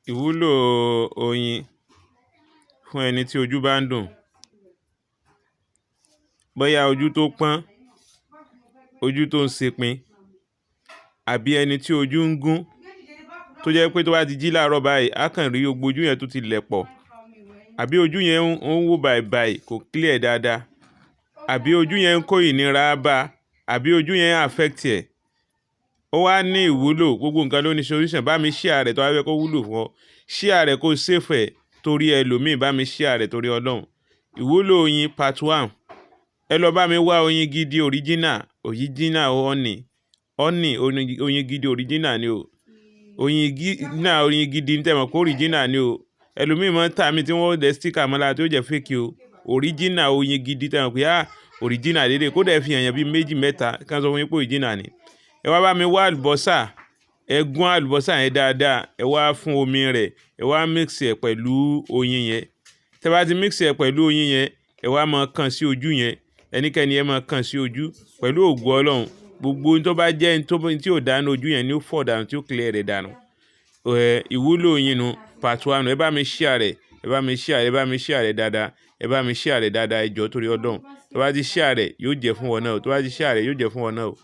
Ìwúlò oyin fún ẹni tí ojú bá ń dùn. Bóyá ojú tó pọ́n, ojú tó ń sepin, àbí ẹni tí ojú ń gún, tó jẹ́ pé tó bá ti jí láàárọ̀ báyìí, á kàn rí gbogbo ojú yẹn tó ti lẹ̀ pọ̀, àbí ojú yẹn ń wò bàìbàì, kò clear dáadáa, àbí ojú yẹn ń kó ìnira bá, àbí ojú yẹn affect ẹ̀. Ó wá ní ìwúlò, gbogbo nǹkan ló ní solution. Bá mi share rẹ̀ tó bá fẹ́ kó wúlò fún ọ. Share rẹ̀ kó save ẹ̀ torí ẹlòmíì, bá mi share rẹ̀ torí Ọlọ́run. Ìwúlò oyin part one. Ẹ lọ bá mi wá oyin gidi original, original honey, honey oyin gidi original ni o. Oyin náà, oyin gidi ní tẹ́ mọ̀ pé original ni o. Ẹlòmíì máa ń tà mí tí wọ́n ó dẹ sticker mọ́ lára tí ó jẹ́ fake o. Original oyin gidi tẹ́ mọ̀ pé ah, original dédé, kó dẹ̀ fi hàn yẹn bí méjì mẹ́ta kí wọ́n sọ fún yín pé original ni. Ẹ wá bá mi wá àlùbọ́sà, ẹ gún àlùbọ́sà yẹn dáadáa, ẹ wá fún omi rẹ̀, ẹ wá mix ẹ̀ pẹ̀lú oyin yẹn. Tẹ́ bá ti mix ẹ̀ pẹ̀lú oyin yẹn, ẹ wá máa kàn sí ojú yẹn. Ẹnikẹ́ni ẹ máa kàn sí ojú pẹ̀lú ògo Ọlọ́run. Gbogbo ohun tó bá jẹ́ ohun tí ò dá nínú ojú yẹn ni ó fọ̀ dànù, tí ó clear rẹ̀ dànù. Ìwúlò oyin nu part one. Ẹ bá mi share rẹ̀, ẹ bá mi share, ẹ bá mi share rẹ̀ dáadáa, ẹ bá mi share rẹ̀ dáadáa, ẹ jọ̀ọ́ torí Ọlọ́run. Tó bá ti share rẹ̀, yóò jẹ́ fún wọn náà o. Tó bá ti share rẹ̀, yóò jẹ́ fún wọn náà o.